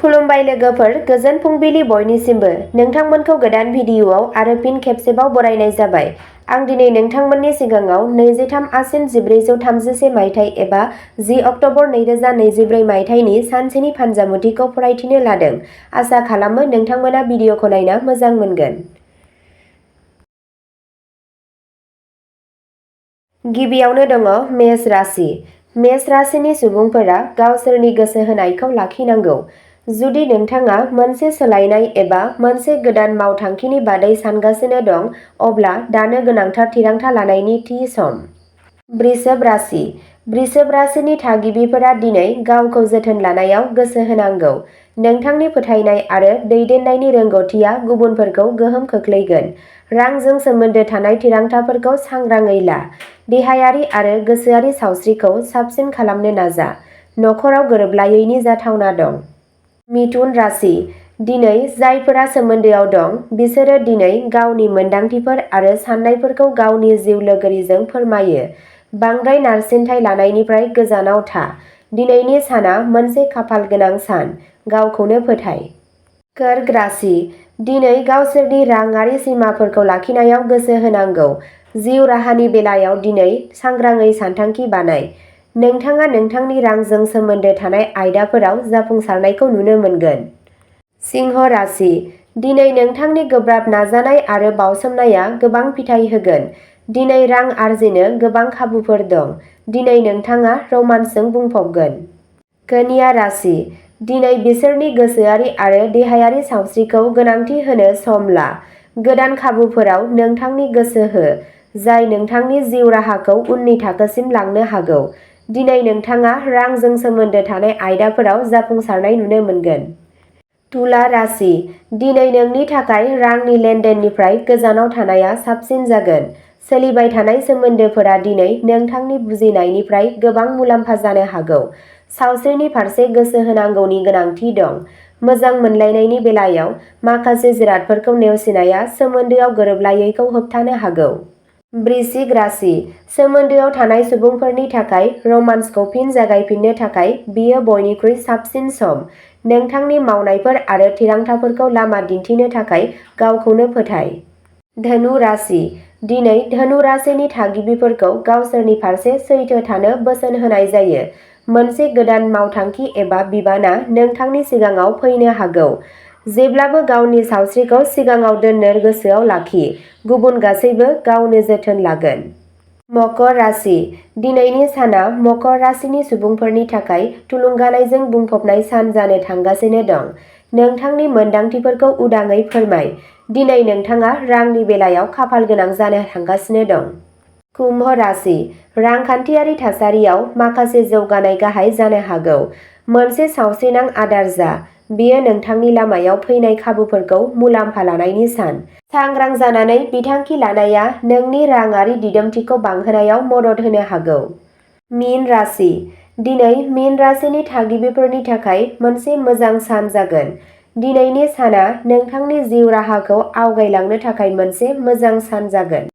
खुलुमबाय लोगोफोर, गोजोन फुंबिलि बयनिसिमबो। नोंथांमोनखौ गोदान भिडिअ'आव आरो फिन खेबसेबाव बरायनाय जाबाय। आं दिनै नोंथांमोननि सिगाङाव 23 आसिन 1433 मायथाइ एबा 10 अक्ट'बर 2024 मायथाइनि सानसेनि फानजामुथिखौ फरायथिनो लादों। आसा खालामो नोंथांमोना भिडिअ'खौ नायना मोजां मोनगोन। गिबियावनो दङ मेष राशि। मेष राशिनि सुबुंफोरा गावसोरनि गोसो होनायखौ लाखिनांगौ। जुदि नोंथाङा मोनसे सोलायनाय एबा मोनसे गोदान मावथांखिनि बादै सानगासिनो दं, अब्ला दानो गोनांथार थिरांथा लानायनि थि सम। वृषभ राशि। वृषभ राशिनि थागिबिफोरा दिनै गावखौ जोथोन लानायाव गोसो होनांगौ। नोंथांनि फोथायनाय आरो दैदेननायनि रोंग'थिया गुबुनफोरखौ गोहोम खोख्लैगोन। रांजों सोमोन्दो थानाय थिरांथाफोरखौ सांग्राङै ला। देहायारि आरो गोसोआरि सावस्रिखौ साबसिन खालामनो नाजा। नखराव गोरोबलायैनि जाथावना दं। मिथुन राशि। दिनै जायफोरा सोमोन्दोआव दं, बिसोरो दिनै गावनि मोनदांथिफोर आरो साननायफोरखौ गावनि जिउ लोगोरिजों फोरमायो। बांद्राय नारसिनथाय लानायनिफ्राय गोजानाव था। दिनैनि साना मोनसे खाफालगोनां सान। गावखौनो फोथाय। कर्क राशि। दिनै गावसोरनि राङारि सिमाफोरखौ लाखिनायाव गोसो होनांगौ। जिउ राहानि बेलायाव दिनै सांग्राङै सानथांखि बानाय। नोंथाङा नोंथांनि रांजों सोमोन्दो थानाय आयदाफोराव जाफुंसारनायखौ नुनो मोनगोन। सिंह राशि। दिनै नोंथांनि गोब्राब नाजानाय आरो बावसोमनाया गोबां फिथाय होगोन। दिनै रां आर्जिनो गोबां खाबुफोर दं। दिनै नोंथाङा रमान्सजों बुंफबगोन। कन्या राशि। दिनै बिसोरनि गोसोआरि आरो देहायारि सावस्रिखौ गोनांथि होनो सम ला। गोदान खाबुफोराव नोंथांनि गोसो हो, जाय नोंथांनि जिउ राहाखौ उननि थाखोसिम लांनो हागौ। दिनै नोंथाङा रांजों सोमोन्दो थानाय आयदाफोराव जाफुंसारनाय नुनो मोनगोन। तुला राशि। दिनै नोंनि थाखाय रांनि लेनदेननिफ्राय गोजानाव थानाया साबसिन जागोन। सोलिबाय थानाय सोमोन्दोफोरा दिनै नोंथांनि बुजिनायनिफ्राय गोबां मुलाम्फा जानो हागौ। सावस्रिनि फारसे गोसो होनांगौनि गोनांथि दं। मोजां मोनलायनायनि बेलायाव माखासे जिरादफोरखौ नेवसिनाया सोमोन्दोआव गोरोबलायैखौ होबथानो हागौ। वृश्चिक राशि। सोमोन्दोआव थानाय सुबुंफोरनि थाखाय रमान्सखौ फिन जागायफिननो थाखाय बेयो बयनिख्रुइ साबसिन सम। नोंथांनि मावनायफोर आरो थिरांथाफोरखौ लामा दिन्थिनो थाखाय गावखौनो फोथाय। धनु राशि। दिनै धनु राशिनि थागिबिफोरखौ गावसोरनि फारसे सैथो थानो बोसोन होनाय जायो। मोनसे गोदान मावथांखि एबा बिबानआ नोंथांनि सिगाङाव फैनो हागौ। जेब्लाबो गावनि सावस्रिखौ सिगाङाव दोननो गोसोआव लाखि। गुबुन गासैबो गावनो जोथोन लागोन। मकर राशि। दिनैनि साना मकर राशिनि सुबुंफोरनि थाखाय थुलुंगानायजों बुंफबनाय सान जानो थांगासिनो दं। नोंथांनि मोनदांथिफोरखौ उदाङै फोरमाय। दिनै नोंथाङा रांनि बेलायाव खाफालगोनां जानो थांगासिनो दं। कुम्भ राशि। रांखान्थियारि थासारियाव माखासे जौगानाय गाहाय जानो हागौ। मोनसे सावस्रिनां आदार जा। बेयो नोंथांनि लामायाव फैनाय खाबुफोरखौ मुलाम्फा लानायनि सान। सांग्रां जानानै बिथांखि लानाया नोंनि राङारि दिदोमथिखौ बांहोनायाव मदद होनो हागौ। मीन राशि। दिनै मीन राशिनि थागिबिफोरनि थाखाय मोनसे मोजां सान जागोन। दिनैनि साना नोंथांनि जिउ राहाखौ आवगायलांनो थाखाय मोनसे मोजां सान जागोन।